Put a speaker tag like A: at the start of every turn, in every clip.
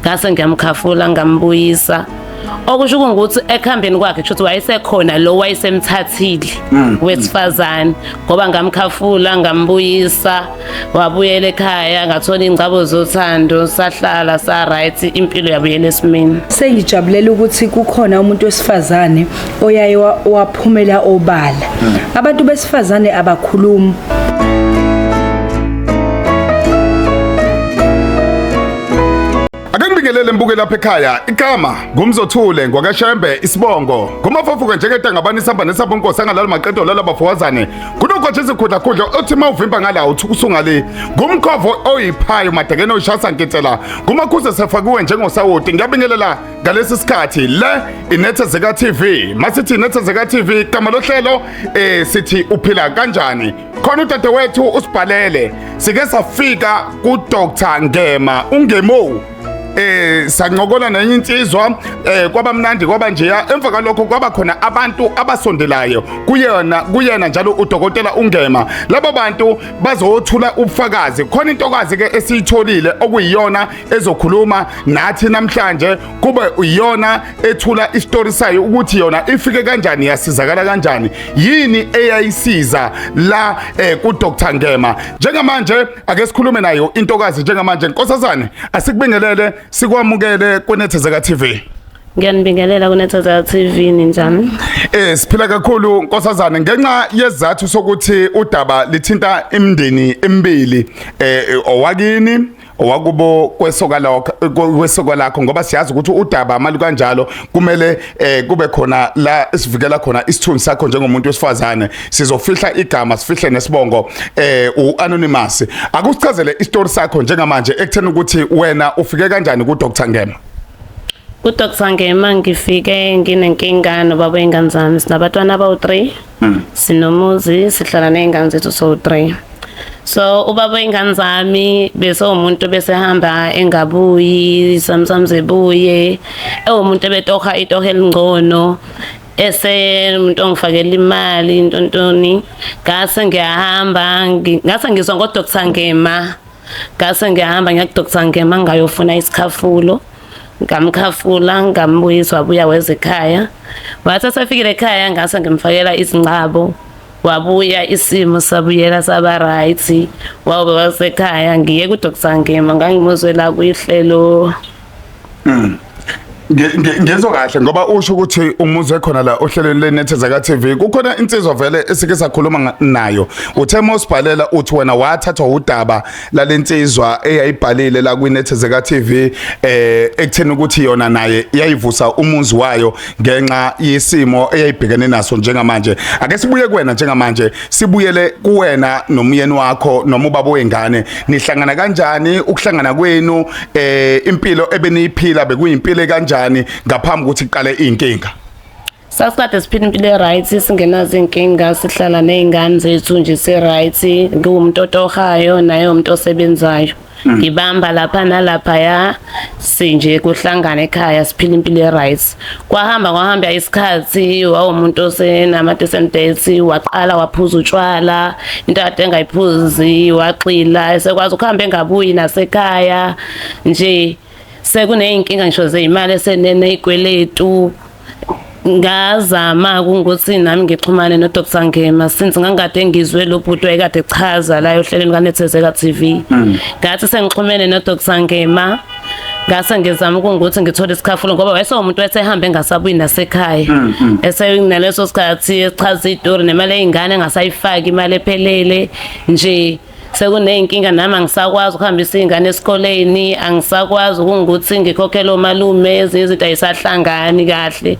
A: Ngase ngiyamkhafula ngambuyisa. Okusho ukuthi ekuhambeni kwakhe kusho ukuthi wayesekhona lo wayesemthathile wesifazane, ngoba ngamkhafula ngambuyisa, wabuyela ekhaya, ngathola ingcabo zothando, sahlala sa right, impilo yabuyela esimeni.
B: Sengijabulela ukuthi kukhona umuntu wesifazane oyaye waphumela obala. Abantu besifazane abakhulumi.
C: Ake ngibingelele mbuke lapha ekhaya. Igama ngumzothule ngwakashembe isibongo. Ngumafofuka njengedangabani isamba nesabo nkosi angalala maqedo lala bafowazane. Kunogotshe isikhudla khudla othi mawuvimba ngala uthi usungale. Ngumkhovo oyiphayo madekene oyishasa nketsela. Ngumakhuze sefakiwe njengosawoti. Ngiyabingelela ngalesi sikhathi le inethezeka TV. Masithi inethezeka TV igama lohlelo sithi uphila kanjani. Khona udadewethu usibhalele sike safika ku Dr Ngema uNgemo sancokola nenye insizwa kwaba mnandi kwaba njeya. Emva kalokho kwaba khona abantu abasondelayo kuyena njalo udokotela uNgema. Labo bantu bazothula ubufakazi. Khona intokazi ke esiyitholile okuyiyona ezokhuluma nathi namhlanje, kube uyona ethula isitori sayo ukuthi yona ifike kanjani, yasizakala kanjani, yini eyayisiza la ku Dr Ngema. Njengamanje ake sikhulume nayo intokazi njengamanje. Nkosazane, asikubingelele, sikwamukele kwiNethezeka TV.
A: Ngiyanibingelela kuNethezeka TV, ninjani?
C: Siphila kakhulu nkosazane, ngenxa yesizathu sokuthi udaba lithinta imindeni emibili, owakini owakubo kwesoka lakho, kwesoka lakho, ngoba siyazi ukuthi udaba mali kanjalo kumele kube khona la esivikela khona isithunzi sakho njengomuntu wesifazane. Sizofihla igama, sifihle nesibongo, uanonymous. Akusichazele isitori sakho njengamanje ekutheni ukuthi wena ufike kanjani ku Dr Ngema.
A: Ku Dr Ngema ngifike nginenkinga nobaba wey'ngane zami. Sinabatwana abawu-3, sinomuzi, sihlala ney'ngane zethu sowu-3. So ubaba wey'ngane zami bese umuntu bese hamba engabuyi, sometimes ebuye, ewumuntu ebetoha itoho elingcono, ese umuntu ongifakela imali intontoni. Ngase ngiyahamba, ngase ngizwa ngo Dr Ngema, ngase ngiyahamba ngiya ku Dr Ngema ngayofuna isikhafulo. Ngamkhafula ngambuyisa, wabuya weza ekhaya. Wathi esefikile ekhaya ngase ngimfakela izingcabo, wabuya isimo sabuyela saba right, wabe wasekhaya. Ngiye ku Dr Ngema, ngangimuzwela kwihlelo.
C: Ngizwa kahle ngoba usho ukuthi umuzwe khona la ohlelweni leNethezeka TV. Kukhona insizwa vele esike sakhuluma nayo, uthe mosibhalela uthi wena wathathwa udaba lalensizwa eyayibhalile la kwiNethezeka TV, ekutheni ukuthi yona naye yayivusa umuzi wayo ngenxa yesimo eyayibhekene naso njengamanje. Ake sibuye kuwena njengamanje, sibuyele kuwena nomyeni wakho noma ubaba wengane. Nihlangana kanjani? Ukuhlangana kwenu, impilo ebeniyiphila bekuyimpilo kanjani ngaphambi ukuthi iqale inkinga?
A: Sasikade siphila impilo e-right, singenazo iy'nkinga, sihlala ney'ngane zethu nje si-right. Ngiwumuntu otohayo, naye umuntu osebenzayo. Ngibamba lapha nalaphaya, sinje kuhlangana ekhaya siphila impilo e-right. Kwahamba kwahamba isikhathi, wawumuntu osenama-decent dates, waqala waphuza utshwala, into kade engayiphuzi, waxila, esekwazi ukuhamba engabuyi nasekhaya nje. Sekuney'nkinga ngisho zey'mali, eseneney'kweletu. Ngazama ukuthi nami ngixhumane no Dr Ngema, since ngangikade ngizwe lo bhuti wayekade echaza la ohlelweni kaNethezeka TV. Ngathi sengixhumene no Dr Ngema, ngase ngizama ukuthi ngithole isikhafulo, ngoba wayesewumuntu wayesehambe engasabuyi nasekhaya. Esenaleso sikhathi echaza itori nemali eyingane engasayifaki imali ephelele nje. Sekuney'nkinga nami angisakwazi ukuhambisa iy'ngane esikoleni, angisakwazi ukungukuthi ngikhokhele omalume, ezinye izinto ayisahlangani kahle.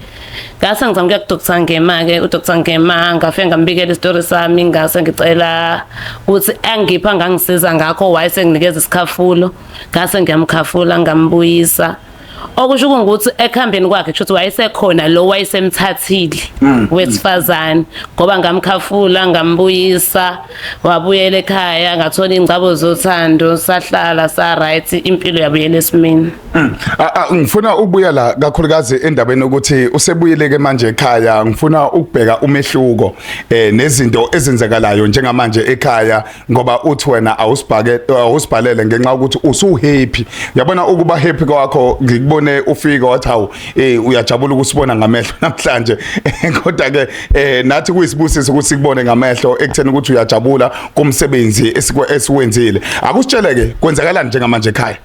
A: Ngase ngizama ukuya ku-Dr Ngema-ke, u-Dr Ngema ngafike ngambikela isitori sami, ngase ngicela ukuthi angiphe angangisiza ngakho, wayesenginikeza isikhafulo. Ngase ngiyamkhafula ngambuyisa. Okusho ukuthi ekuhambeni kwakhe kusho ukuthi wayesekhona lo wayesemthathile wesifazane, ngoba ngamkhafula ngambuyisa, wabuyela ekhaya, ngathola ingcabo zothando, sahlala sa right, impilo yabuyela esimeni.
C: Ngifuna ukubuya la kakhulukazi endabeni ukuthi usebuyile ke manje ekhaya. Ngifuna ukubheka umehluko nezinto ezenzekalayo njengamanje ekhaya, ngoba uthi wena awusibhake awusibhalele ngenxa yokuthi usu happy. Yabona, ukuba happy kwakho ngikubone ufika wathi hawu, uyajabula ukusibona ngamehlo namhlanje, kodwa ke nathi kuyisibusiso ukuthi sikubone ngamehlo ekutheni ukuthi uyajabula kumsebenzi esiwenzile. Akusitshele ke, kwenzakalani njengamanje ekhaya?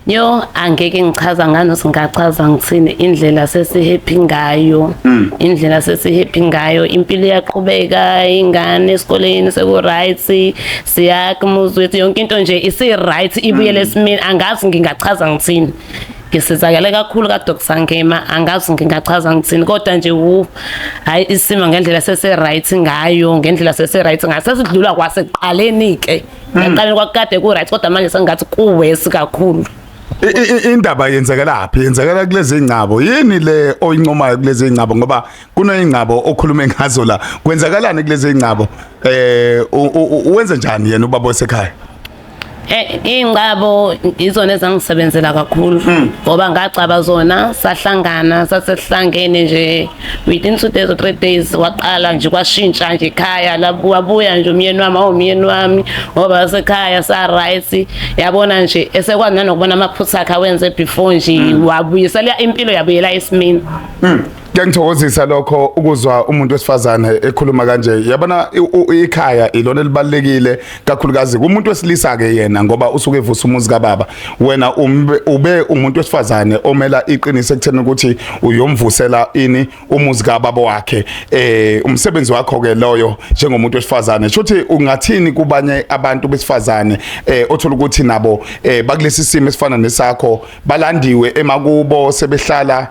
A: Yo, angeke ngichaza ngani, singachaza ngithini indlela sesi-happy ngayo, indlela sesi-happy ngayo. Impilo iyaqhubeka, ingane esikoleni seku-right, siyakha umuzi wethu, yonke into nje isi-right, ibuyele esimeni. Angazi ngingachaza ngithini, ngisizakele kakhulu ka-Dr Ngema, angazi ngingachaza ngithini, kodwa nje wu hayi, isimo ngendlela sese-right ngayo, ngendlela sese-right ngayo, sesidlula kwasekuqaleni-ke. Ekuqaleni kwakukade ku-right, kodwa manje sengathi ku-worse kakhulu.
C: Indaba yenzekelaphi? Yenzekela kulezi ingcabo yini le oyincomayo kulezi ingcabo? Ngoba kuneyingcabo okhulume ngazo la, kwenzakalani kulezi ingcabo? Uwenze njani yena ubaba osekhaya?
A: Ingcabo izona ezangisebenzela kakhulu, ngoba ngacaba zona, sahlangana, sasesihlangene nje within 2 days or 3 days, waqala nje kwashintsha nje ekhaya, wabuya nje umyeni wami, awumyeni wami ngoba wasekhaya sa right, yabona nje, esekwazi nanokubona amaphutha akhe awenze before nje, wabuyisela impilo, yabuyela esimeni.
C: Kuyangithokozisa lokho ukuzwa umuntu wesifazane ekhuluma kanje. Yabona, ikhaya ilona elibalekile kakhulukazi kumuntu wesilisa ke yena, ngoba usuke evusa umuzi kababa. Wena ube umuntu wesifazane omela iqiniso ekutheni ukuthi uyomvusela ini umuzi kababa wakhe. Umsebenzi wakho ke loyo njengomuntu wesifazane. Shuthi ungathini kubanye abantu besifazane othola ukuthi nabo bakulesi simo esifana nesakho, balandiwe emakubo, sebehlala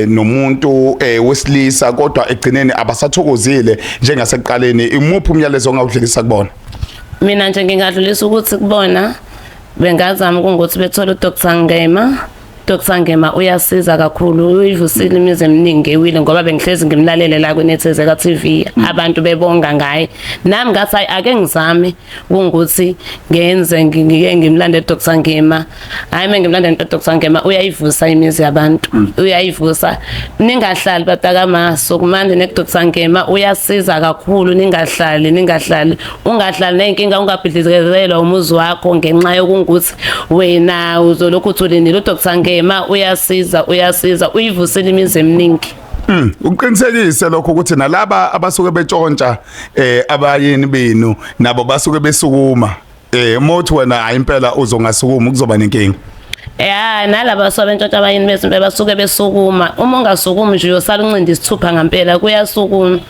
C: nomuntu wesilisa, kodwa egcineni abasathokozile njengasekuqaleni? Imuphi umyalezo ongawudlulisa kubona?
A: Mina nje ngingadlulisa ukuthi kubona bengazama kungukuthi bethole uDr Ngema. Dr Ngema uyasiza kakhulu, uyivusile imizi eminingi ewile, ngoba bengihlezi ngimlalele la kwiNethezeka TV, abantu bebonga ngaye. Nami ngathi hayi, ake ngizame kungukuthi ngenze ngike ngimlande Dr Ngema. Hayi, mengimlande Dr Ngema, uyayivusa imizi yabantu, uyayivusa. Ningahlali batakamaso kumanje ne Dr Ngema uyasiza kakhulu, ningahlali, ningahlali, ungahlali nenkinga, ungabhidlizelwa umuzi wakho ngenxa yokungukuthi wena uzolokhu uthulini. Lo Dr Ngema uyasiza, uyasiza, uyivusile imizi eminingi.
C: Uqinisekise lokho ukuthi nalaba abasuke betshontsha abayeni benu nabo basuke besukuma. Mothi wena hayi impela uzongasukuma, kuzoba nenkinga.
A: Ya, nalaba sobentshontsha abayeni bethu basuke besukuma. Uma ungasukumi nje uyosala uncinda isithupha ngempela, kuyasukuma.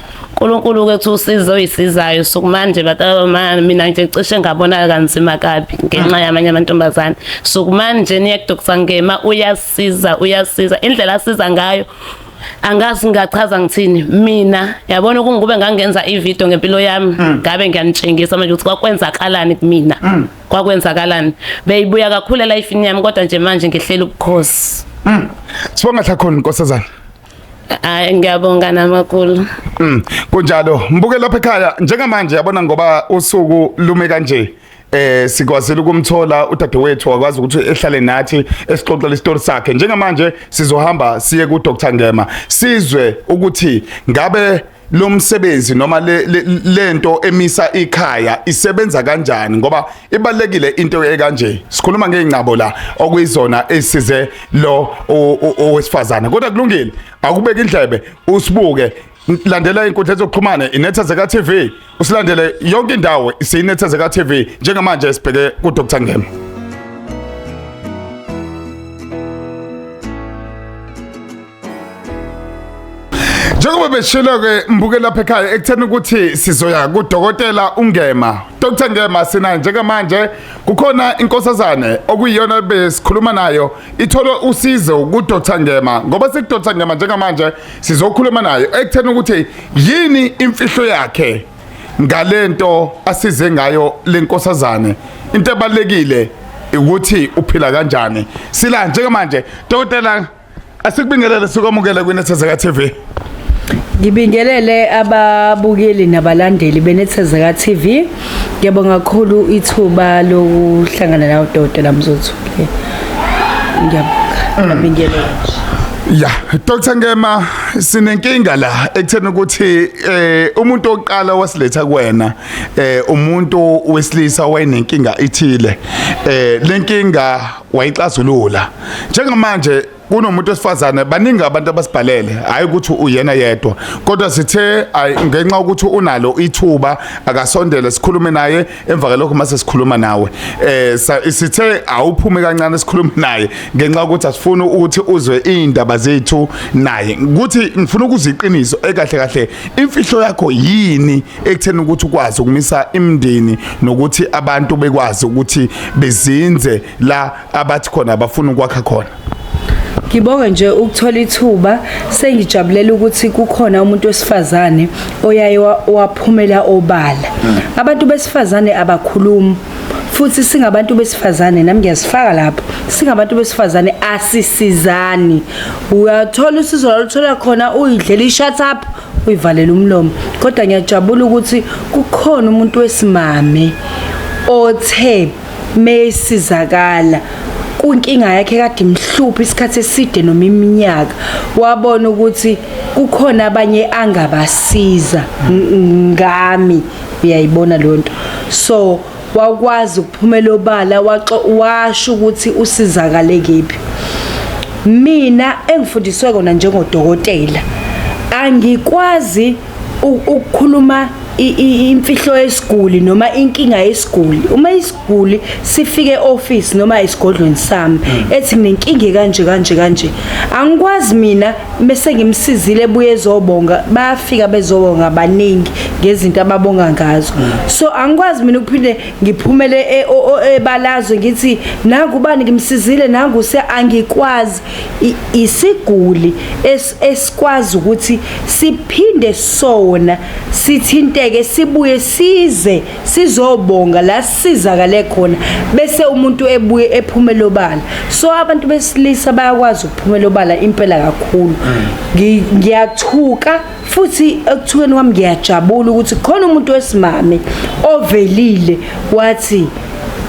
A: uNkulunkulu kwethu usizo oyisizayo, sukumanje bataba. Mina nje cishe ngabona kanzima kabi ngenxa yamanye amantombazane. Sukumanje niye kuDr Ngema, uyasiza, uyasiza. Indlela asiza ngayo angazi ngingachaza ngithini mina. Yabona, ukungube ngangenza ivideo ngempilo yami, ngabe ngiyanitshengisa manje ukuthi kwakwenzakalani kumina, kwakwenzakalani. Beyibuya kakhulu elifini yami, kodwa nje manje ngihlela ubukhosi.
C: Sibonga kakhulu, nkosazana.
A: Hayi, ngiyabonga namakhulu.
C: Kunjalo. Mbuke lapha ekhaya njengamanje, yabona, ngoba usuku lume kanje. Sikwazile ukumthola udadewethu, wakwazi ukuthi ehlale nathi esixoxela isitori sakhe. Njengamanje sizohamba siye ku Dr Ngema, sizwe ukuthi ngabe lo msebenzi noma lento emisa ikhaya isebenza kanjani, ngoba ibalekile into ekanje. Sikhuluma ngeingcabo la okuyizona esize lo owesifazane, kodwa kulungile, akubeka indlebe usibuke, landela inkundla zokuxhumana, iNethezeka TV, usilandele yonke indawo, siyiNethezeka TV. Njengamanje sibheke ku Dr Ngema. Njengoba beshilo ke, mbuke lapha ekhaya, ekutheni ukuthi sizoya kudokotela uNgema. Dr Ngema sinaye njengamanje. Kukhona inkosazane okuyiyona besikhuluma nayo, ithola usizo ku Dr Ngema. Ngoba siku Dr Ngema njengamanje, sizokhuluma naye ekutheni ukuthi yini imfihlo yakhe ngalento asize ngayo lenkosazane. Into ebalekile Ukuthi uphila kanjani. Sila njengamanje dokotela, asikubingelele, sikwamukele kwiNethezeka TV.
B: Ngibingelele ababukeli nabalandeli beNethezeka TV. Ngiyabonga kakhulu ithuba lokuhlangana nawe Dokotela Mzothule. Ngiyabonga. Ngiyabingelela nje.
C: Ya, Dr Ngema, sinenkinga la ekutheni ukuthi umuntu oqala wasiletha kuwena umuntu wesilisa wayenenkinga ithile. Lenkinga wayixazulula. Njengamanje kunomuntu wesifazane, baningi abantu abasibhalele, hayi ukuthi uyena yedwa, kodwa sithe ayi, ngenxa ukuthi unalo ithuba akasondele sikhulume naye. Emva kalokho mase sikhuluma nawe, sithe awuphume kancane sikhulume naye ngenxa ukuthi asifuni ukuthi uzwe indaba zethu naye, ukuthi ngifuna ukuzwa iqiniso ekahle kahle, imfihlo yakho yini ekutheni ukuthi ukwazi ukumisa imindeni nokuthi abantu bekwazi ukuthi bezinze la abathi khona bafuna ukwakha khona.
B: Ngibonge nje ukuthola ithuba. Sengijabulela ukuthi kukhona umuntu wesifazane oyaye waphumela obala. Abantu besifazane abakhulumi, futhi singabantu besifazane, nami ngiyazifaka lapho. Singabantu besifazane asisizani. Uyathola usizo loluthola khona uyidlela i-shut up, uyivalela umlomo. Kodwa ngiyajabula ukuthi kukhona umuntu wesimame othe mesizakala kunkinga yakhe kade imhlupha isikhathi eside noma iminyaka, wabona ukuthi kukhona abanye angabasiza ngami. Uyayibona leyo nto? So wakwazi ukuphumela obala, washo ukuthi usizakale kephi. Mina engifundiswe kona njengodokotela, angikwazi ukukhuluma imfihlo yesiguli noma inkinga yesiguli. Uma isiguli sifike e-office noma esigodlweni sami ethi nginenkinga kanje kanje kanje, angikwazi mina bese ngimsizile ebuye ezobonga. Bayafika bezobonga baningi ngezinto ababonga ngazo, so angikwazi mina ukuphinde ngiphumele ebalazwe ngithi nangu bani ngimsizile, nangu se angikwazi. Isiguli esikwazi ukuthi siphinde sona sithinteke, sibuye size sizobonga la sizakale khona, bese umuntu ebuye ephumela obala. So abantu besilisa bayakwazi ukuphumela obala impela kakhulu. Ngiyathuka futhi ekuthukeni kwami ngiyajabula ukuthi khona umuntu wesimame ovelile wathi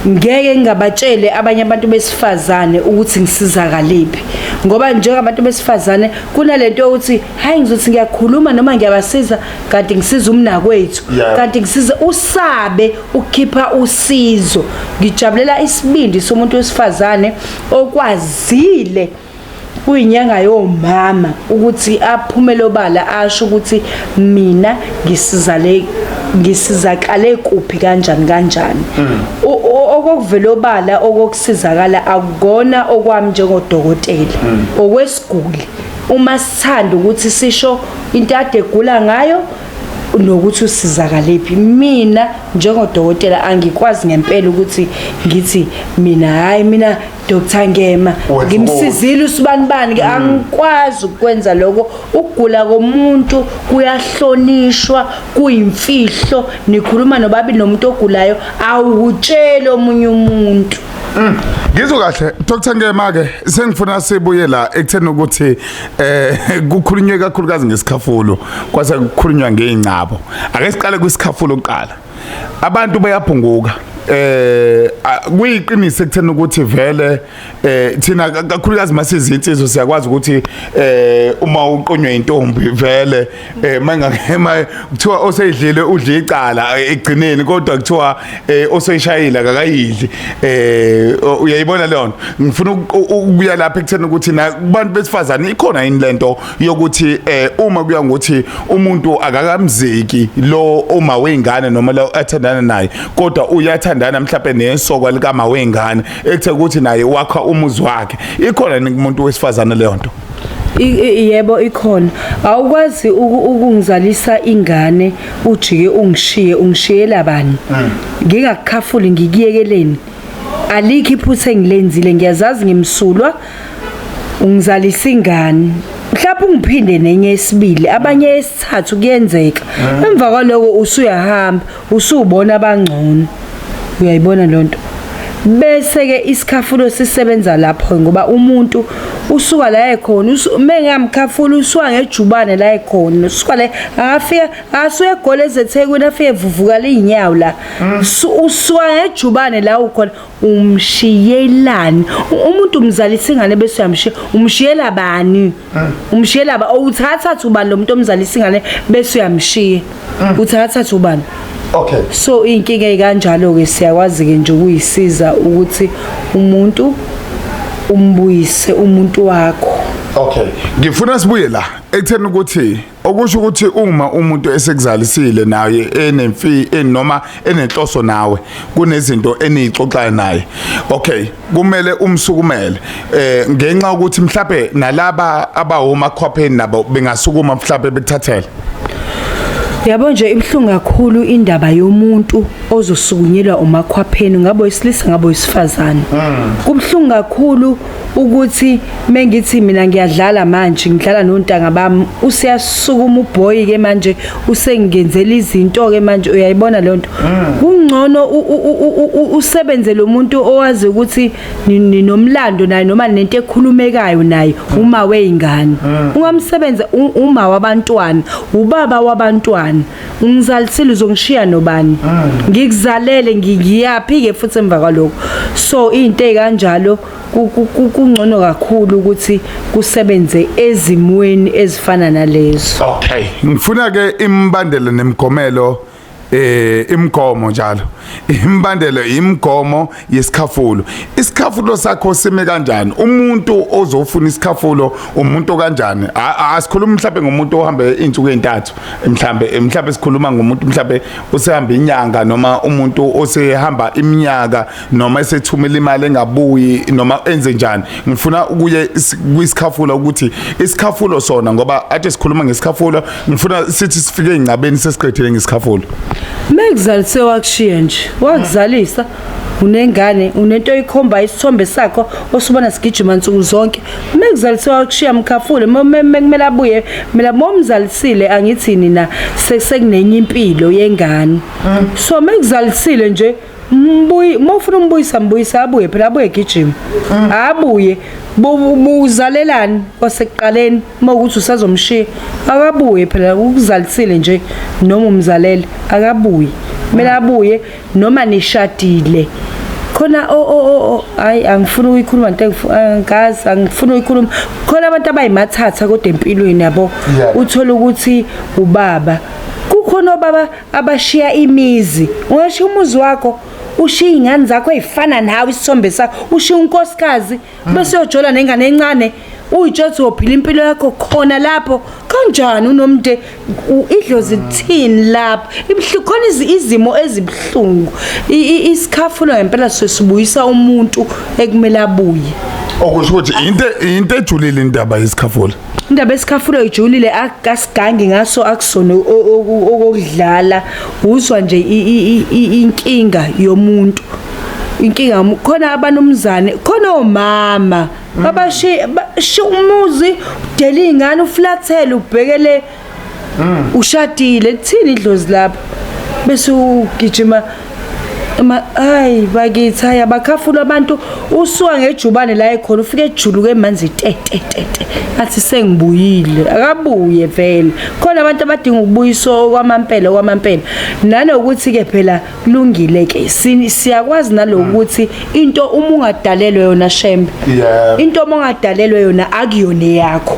B: ngeke ngingabatshele abanye abantu besifazane ukuthi ngisizakaliphi, ngoba njengabantu besifazane kunalento yokuthi hayi, ngizothi ngiyakhuluma noma ngiyabasiza kanti ngisiza umnakwethu, kanti ngisiza, usabe ukukhipha usizo. Ngijabulela isibindi somuntu wesifazane okwazile kuyinyanga yomama ukuthi aphumele obala asho ukuthi mina ngisizale, ngisizakale kuphi, kanjani kanjani. Okokuvela obala okokusizakala akukona okwami njengodokotela, okwesiguli uma sithanda ukuthi sisho into ade egula ngayo nokuthi usizakalephi. Mina njengodokotela angikwazi ngempela ukuthi ngithi mina, hayi, mina Dr Ngema
C: Wenza
B: ngimsizile usibanibani. Angikwazi ukwenza lokho. Ukugula komuntu kuyahlonishwa, kuyimfihlo. Nikhuluma nobabili nomuntu ogulayo, awukutsheli omunye umuntu.
C: Ngizwe kahle Dr Ngema. Ke sengifuna sibuye la ekutheni ukuthi kukhulunywe kakhulukazi ngesikhafulo, kwase kukhulunywa ngeingcabo. Ake siqale kwisikhafulo kuqala. Abantu bayaphunguka, kuyiqiniso ekutheni ukuthi vele thina kakhulukazi masizinsizwa siyakwazi ukuthi uma uqonywe intombi vele mangake kuthiwa oseyidlile udla icala egcineni, kodwa kuthiwa oseyishayile akakayidli. Uyayibona leyo nto? Ngifuna ukuya lapha ekutheni ukuthi na kubantu besifazane ikhona yini lento yokuthi uma kuya ngokuthi umuntu akakamzeki lo uma wengane noma lo athandana naye, kodwa uyathandana mhlawumbe nesokwa likama wengane, ekuthe ukuthi naye wakha umuzi wakhe, ikhona yini kumuntu wesifazane leyo nto?
B: Yebo, ikhona. Awukwazi ukungizalisa ingane ujike ungishiye. Ungishiyela bani? Ngingakukhafuli, ngikuyekeleni? Alikho iphutha engilenzile, ngiyazazi ngimsulwa. Ungizalisa ingane, mhlawumbe ungiphinde nenye yesibili, abanye yesithathu, kuyenzeka. Emva kwaloko usuyahamba, usubona abangcono. Uyayibona leyo nto? Bese ke isikhafulo sisebenza lapho ngoba umuntu usuka la ekhona, mengamkhafula usuka ngejubane la ekhona, usuka la akafika asuke egoli ezethekwini afike evuvukala iy'nyawo la. Usuka ngejubane la ukhona, umshiyelani umuntu? Umzalisa ingane bese uyamshiya, umshiyela bani? Umshiyela ba uthatha ubani lo muntu omzalisa ingane bese uyamshiya? Uthatha ubani? So inkinga ekanjalo ke siyakwazi ke nje ukuyisiza ukuthi umuntu umbuyise umuntu wakho.
C: Okay, ngifuna sibuye la ekutheni ukuthi okusho ukuthi uma umuntu esekuzalisile naye enemfi noma enenhloso nawe, kunezinto eniyixoxayo naye, okay, kumele umsukumele ngenxa ukuthi mhlawumbe nalaba abawomakhwapheni nabo bengasukuma mhlawumbe bekuthathele.
B: Yabo nje, ibuhlungu kakhulu indaba yomuntu ozosukunyelwa umakhwapheni, ngabe owesilisa ngabe owesifazane. Kubuhlungu kakhulu ukuthi mengithi mina ngiyadlala manje, ngidlala nontanga bami, useyasukuma uboy ke manje, usengenzela izinto ke manje, uyayibona leyo nto. Kungcono usebenze lo muntu owazi ukuthi ninomlando naye noma nento ekhulumekayo naye, uma weyingane. Ungamsebenza uma wabantwana, ubaba wabantwana. Ungizalisile, uzongishiya nobani? Ngikuzalele, ngiyaphi ke futhi emva kwalokho? So into ezikanjalo kungcono kakhulu ukuthi kusebenze ezimweni ezifana nalezo.
C: Okay, ngifuna ke imbandela nemigomelo, imigomo njalo, imbandelo, imigomo yesikhafulo. Isikhafulo sakho sime kanjani? Umuntu ozofuna isikhafulo umuntu kanjani? Asikhuluma mhlawumbe ngomuntu ohambe izinsuku ezintathu, mhlambe sikhuluma ngomuntu mhlambe usehamba inyanga, noma umuntu osehamba iminyaka, noma esethumela imali engabuyi, noma enze njani. Ngifuna ukuye kwisikhafulo, ukuthi isikhafulo sona, ngoba ade sikhuluma ngesikhafulo, ngifuna sithi sifike engcabeni sesiqedile ngesikhafulo.
B: Mekuzalise wakushiya nje, wakuzalisa, unengane, unento oyikhomba, isithombe sakho osibona sigijima nsuku zonke. Mekuzalise wakushiya, mkhafule. Kumele abuye mina momzalisile, angithi nina sekunenye impilo yengane. So mekuzalisile nje, mbuyi, mawufuna umbuyisa, mbuyisa, abuye phela, abuye gijima, abuye. Buzalelani kwasekuqaleni mawukuthi usazomshiya? Akabuye phela, ukuzalisile nje noma umzalele, akabuye, kumele abuye noma nishadile khona. O hayi, angifuni ukuyikhuluma into angazi, angifuni ukuyikhuluma. Khona abantu abayimathatha kodwa empilweni yabo. Uthola ukuthi ubaba, kukhona obaba abashiya imizi. Ungashiya umuzi wakho, ushiya iy'ngane zakho ey'fana nawe, isithombe sakho, ushiya unkosikazi, bese uyojola nengane encane, uyitshela ukuthi uyophila impilo yakho khona lapho. Kanjani unomnte idlozi lithini lapho? Ibuhlungu khona, izimo ezibuhlungu. Isikhafulo ngempela sesibuyisa umuntu ekumele abuye.
C: Okusho ukuthi into ejulile indaba yesikhafulo.
B: Indaba esikhafulo ijulile, akasigangi ngaso, akusona okokudlala. Uzwa nje inkinga yomuntu, inkinga khona abanumzane, khona omama babashiya umuzi, udela iy'ngane, uflathele, ubhekele ushadile, lithini idlozi lapho? Bese ugijima ma, hayi bakithi, hayi, abakhafula abantu. Usuka ngejubane la ekhona, ufike ejuluke emanzi te te te te, athi sengibuyile. Akabuye vele, khona abantu abadinga ukubuyiswa kwamampela, kwamampela. Nanokuthi ke phela kulungile ke, siyakwazi nalokuthi into uma ungadalelwe yona, Shembe, into uma ungadalelwe yona akuyona eyakho.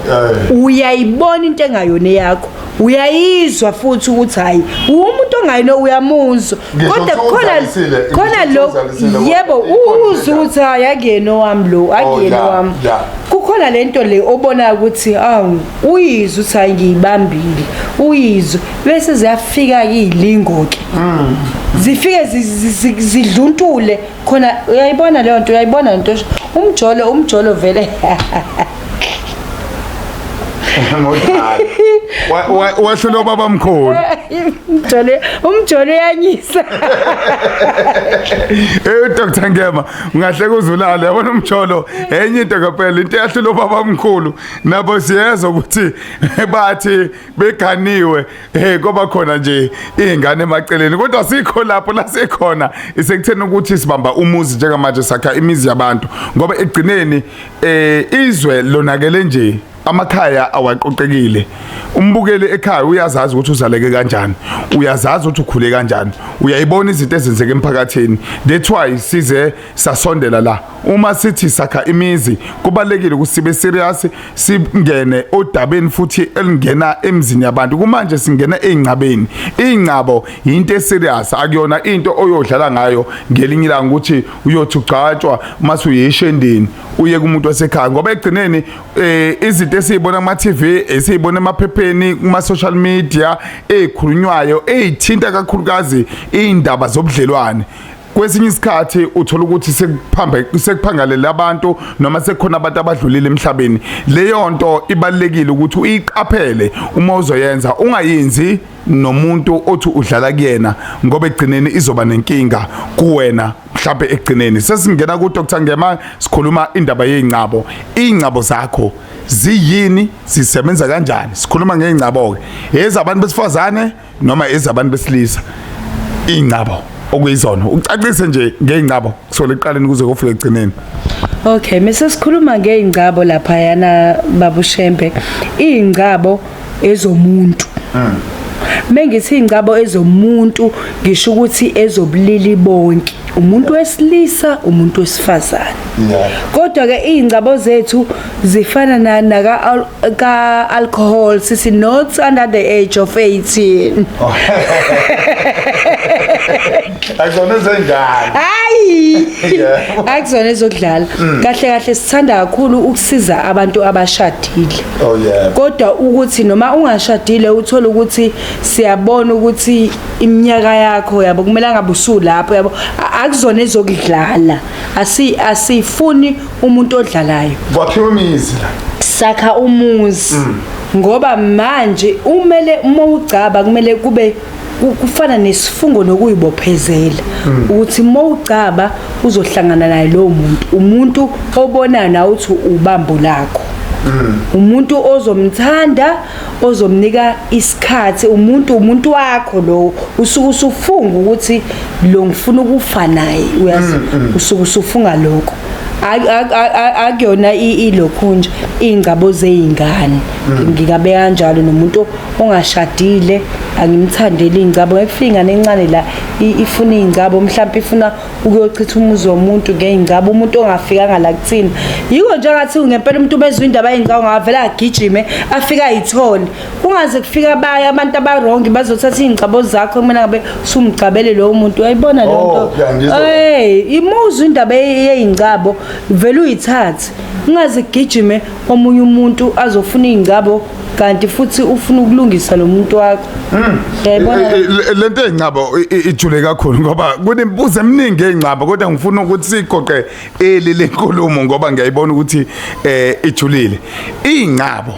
B: Uyayibona into engayona eyakho, uyayizwa futhi ukuthi hayi, umuntu ongayino, uyamuzwa.
C: Ngisho
B: Kodwa
C: kuthiwa
B: khona
C: uzalisile,
B: khona
C: ngisho
B: lo
C: kuthiwa uzalisile,
B: yebo,
C: kodwa ikhona
B: uzwe ukuthi hayi, akuyena owami lo, akuyena owami. Kukhona lento le obona ukuthi awu, uyizwe ukuthi hayi, ngiyibambile, uyizwe, bese ziyafika izilingo ke, zifike zidluntule khona. Uyayibona leyo nto, uyayibona lento, umjolo, umjolo vele.
C: Ngodala. Wahlula baba mkhulu.
B: Umjolo, umjolo uyanyisa.
C: Dr Ngema, ungahle kuzulala yabona umjolo enye into ngempela into eyahlula baba mkhulu nabo siyezwa ukuthi bathi beganiwe koba khona nje izingane emaceleni, kodwa sikho lapho la sikhona isekutheni ukuthi sibamba umuzi njengamanje, sakha imizi yabantu, ngoba egcineni izwe lonakele nje, amakhaya awaqoqekile. Umbukeli ekhaya uyazazi ukuthi uzaleke kanjani, uyazazi ukuthi ukhule kanjani, uyayibona izinto ezenzeka emphakathini. That's why size sasondela la. Uma sithi sakha imizi, kubalekile ukuthi sibe serious, singene odabeni futhi elingena emzini yabantu. Kumanje singena ey'ngcabeni. Iy'ngcabo yinto eserious, akuyona into oyodlala ngayo ngelinye ilanga ukuthi uyothi ugcatshwa mase uyishendeni uye kumuntu wasekhaya, ngoba ekugcineni izinto esiyibona kuma TV, esiyibona emaphepheni, kuma social media, ezikhulunywayo ezithinta kakhulukazi indaba zobudlelwane, kwesinye isikhathi uthola ukuthi sekuphambe sekuphangalele abantu noma sekukhona abantu abadlulile emhlabeni. Leyo nto ibalekile ukuthi uyiqaphele uma uzoyenza, ungayenzi nomuntu othi udlala kuyena, ngoba ekugcineni izoba nenkinga kuwena. Mhlawumbe ekugcineni sesingena ku Dr Ngema, sikhuluma indaba yey'ngcabo. Iy'ngcabo zakho ziyini, zisebenza kanjani? Sikhuluma ngey'ngcabo ke, ezabantu besifazane noma ezabantu besilisa, iy'ngcabo okuyizona. Ucacise nje ngey'ngcabo kusukela ekuqaleni kuze kufike ekugcineni.
B: Okay, mase sikhuluma ngey'ngcabo lapha yana babuShembe, iy'ngcabo ezomuntu. Mengithi iy'ngcabo ezomuntu, ngisho ukuthi ezobulili bonke, umuntu wesilisa, umuntu wesifazane. Kodwa ke iy'ngcabo zethu zifana na naka ka alcohol, sithi not under the age of 18.
C: Akuzona ezengane.
B: Hayi, akuzona ezokudlala. Kahle kahle sithanda kakhulu ukusiza abantu abashadile.
C: Oh yeah.
B: Kodwa ukuthi noma ungashadile, uthola ukuthi siyabona ukuthi iminyaka yakho, yabo, kumele ngabe usulapho, yabo, akuzona ezokudlala. Asifuni umuntu odlalayo.
C: Kwakhiwa imizi la.
B: Sakha umuzi, ngoba manje umele uma ugcaba kumele kube kufana nesifungo nokuyibophezela ukuthi uma ugcaba uzohlangana naye lowo muntu, umuntu obonayo nawe uthi ubambo lakho, umuntu ozomthanda, ozomnika isikhathi, umuntu wakho lo usuke usufunga ukuthi lo ngifuna ukufa naye, uyazi, usuke usufunga lokho. Akuyona ilokhu nje iy'ngcabo zey'ngane, ngingabeka kanjalo. Nomuntu ongashadile angimthandeli iy'ngcabo. Ngeke kufike ingane encane la ifuna iy'ngcabo, mhlawumpe ifuna ukuyochitha umuzi womuntu ngey'ngcabo, umuntu ongafikanga la kuthina. Yiko nje ngathi ngempela umuntu bezwa indaba yey'ngcabo ngavele agijime afike ayithole, kungaze kufika abanye abantu aba-wrong bazothatha iy'ngcabo zakho kumele ngabe usumgcabele lowo muntu. Uyayibona leyo
C: Oh,
B: nto?
C: yeah, ngizwa.
B: Hey, imuzwa indaba yey'ngcabo, vele uyithathe, ungaze kugijime omunye umuntu azofuna iy'ngcabo kanti futhi ufuna ukulungisa lo muntu wakho. Uyayibona?
C: Lento ey'ngcabo ijule kakhulu, ngoba kunemibuzo eminingi ey'ngcabo, kodwa ngifuna ukuthi siyigoqe eli lenkulumo ngoba ngiyayibona ukuthi ijulile. Iy'ngcabo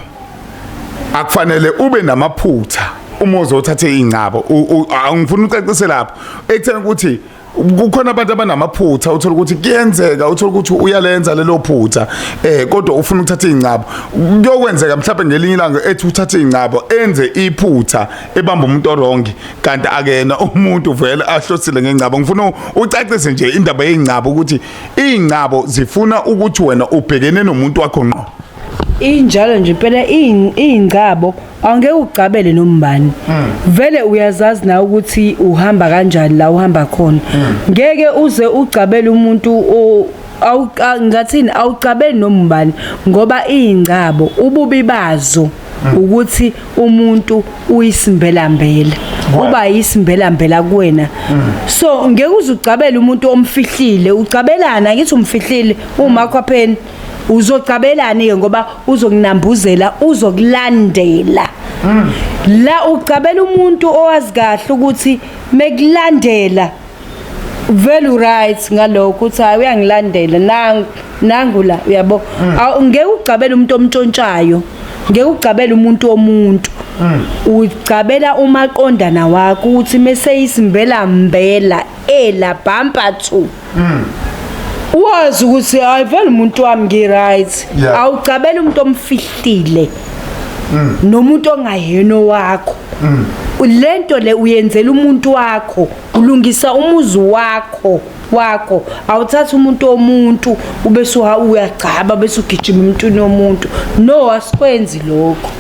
C: akufanele ube namaphutha uma uzothatha iy'ngcabo. Angifuni ucacise lapho ekutheni ukuthi kukhona abantu abanamaphutha, uthola ukuthi kuyenzeka, uthola ukuthi uyalenza lelo phutha kodwa ufuna ukuthatha iy'ngcabo. Kuyokwenzeka mhlawumbe ngelinye ilanga ethi uthathe iy'ngcabo enze iphutha, ebamba umuntu o-wrong, kanti akena umuntu vele ahlosile ngengcabo. Ngifuna ucacise nje indaba yey'ngcabo ukuthi iy'ngcabo zifuna ukuthi wena ubhekene nomuntu wakho ngqo.
B: Injalo nje impela, iy'ngcabo awungeke ugcabele nombani. Vele uyazazi nawe ukuthi uhamba kanjani la uhamba khona. Ngeke uze ugcabele umuntu ngathini, awugcabeli nombani, ngoba iy'ngcabo ububi bazo ukuthi umuntu uyisimbelambela, uba yisimbelambela kuwena. So ngeke uze ugcabele umuntu omfihlile. Ugcabelana ngithi umfihlile umakhwapheni, uzogcabelani ke? Ngoba uzokunambuzela, uzokulandela la. Ugcabela umuntu owazi kahle ukuthi mekulandela vele right ngalokho, ukuthi hayi, uyangilandela, nangu nangu la, uyabo. Ngeke ugcabele umuntu omntshontshayo. Ngeke ugcabele umuntu womuntu. Ugcabela umaqondana wakho ukuthi mese isimbela mbela ela bumper to. Wazi ukuthi hayi vele umuntu wami ngi right. Awugcabela umuntu omfihlile. Nomuntu ongayena wakho. Lento le uyenzela umuntu wakho, ulungisa umuzi wakho. Wakho awuthatha umuntu womuntu ubese uyagcaba bese ugijima emntwini womuntu. No, asikwenzi lokho.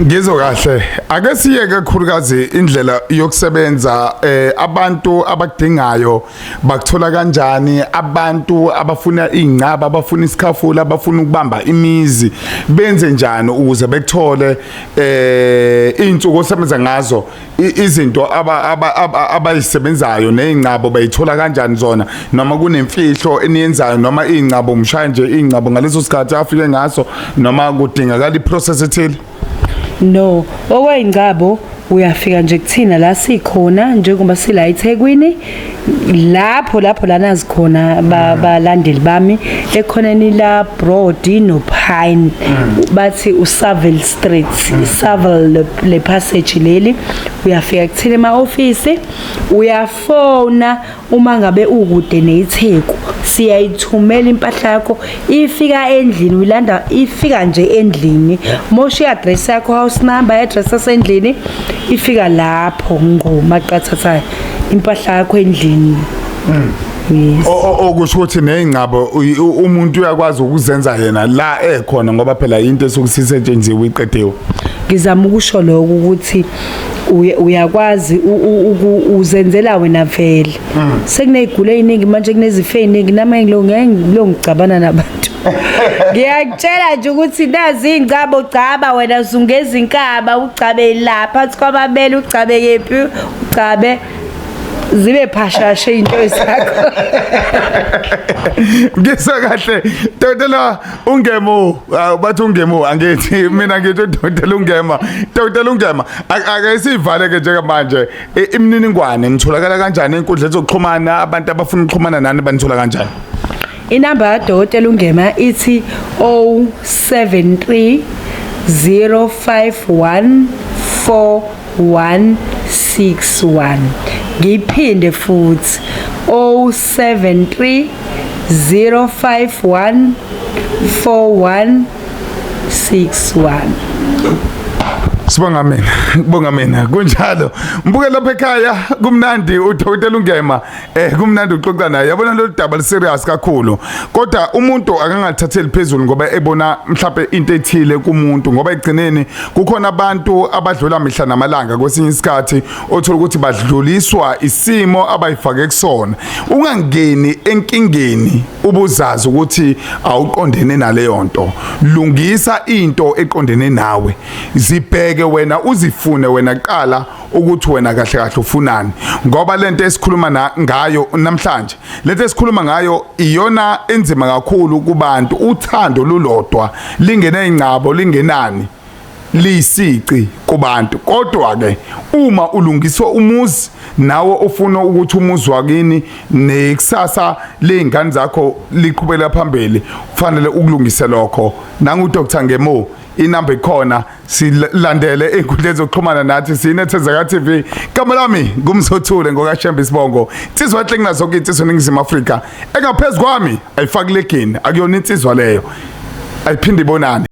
C: Ngizwe kahle. Ake siye kakhulukazi indlela yokusebenza, abantu abakudingayo bakuthola kanjani, abantu abafuna ingcaba, abafuna isikhafula, abafuna ukubamba imizi, benze njani ukuze bekuthole, insuku osebenza ngazo, izinto abayisebenzayo nezingcabo bayithola kanjani zona, noma kunemfihlo eniyenzayo, noma ingcabo umshaya nje ingcabo ngaleso sikhathi afike ngaso, noma kudingakala iprocess ethile?
B: No, okweyingcabo uyafika nje kuthina la sikhona, njengoba sila eThekwini, lapho lana zikhona balandeli bami ekhoneni la Broad no Pine, bathi uSaville Street, Saville le passage leli. Uyafika kuthina ema office, uyafona uma ngabe ukude neTheku, siyayithumela impahla yakho, ifika endlini, uyilanda ifika nje endlini. Mosha i-address yakho, house number, address yasendlini, ifika lapho ngqo maqathatha impahla yakho endlini. Yes.
C: Okusho ukuthi nezingcabo umuntu uyakwazi ukuzenza yena la ekhona, ngoba phela into esuke isetshenziwe iqediwe.
B: Ngizama ukusho lokho ukuthi uyakwazi uzenzela wena vele. Sekunezigulo eziningi manje, kunezifo eziningi, nami ngilo ngeke ngilo ngicabana nabantu. Ngiyakutshela nje ukuthi nazi ingcabo, gcaba wena, zungeza inkaba, ugcabe lapha phansi kwamabele, ugcabe kephi, ugcabe zibe phashashe into zakho.
C: Ngizwa kahle, Dokotela Ungemo. Bathi Ungemo, angithi mina ngithi Dokotela Ungema. Dokotela Ungema, ake sivale ke njengamanje. Imininingwane nitholakala kanjani enkundleni zokuxhumana? Abantu abafuna ukuxhumana nani banithola kanjani?
B: Inamba kaDokotela Ungema ithi 073 051 4161. Ngiphinde futhi, 073 051 4161.
C: Sibonga mina, kubonga mina. Kunjalo. Mbuke lapha ekhaya, kumnandi uDokotela Ungema, kumnandi uxoxa naye. Yabona lolu daba li serious kakhulu. Kodwa umuntu akangathatheli phezulu ngoba ebona mhlawumbe into ethile kumuntu, ngoba egcineni kukhona abantu abadlula mihla namalanga, kwesinye isikhathi othola ukuthi badluliswa isimo abayifake kusona. Ungangeni enkingeni ubuzazi ukuthi awuqondene naleyo nto. Lungisa into eqondene nawe. Zibheke wena, uzifune wena kuqala ukuthi wena kahle kahle ufunani, ngoba lento esikhuluma ngayo namhlanje, lento esikhuluma ngayo iyona enzima kakhulu kubantu. Uthando lulodwa lingene ingcabo lingenani liyisici kubantu, kodwa ke uma ulungiswa umuzi nawe ufuna ukuthi umuzi wakini nekusasa lezingane zakho liqhubela phambili, kufanele ukulungise lokho. Nangu Dr Ngemo, inamba ikhona, silandele ey'nkundleni zokuxhumana nathi, sinethezeka TV. Igama lami ngumzothule ngokaShembe isibongo, insizwa enhle kunazo zonke insizwa eNingizimu Afrika, engaphezu kwami ayifaki legini, akuyona insizwa leyo, ayiphinde ibonane.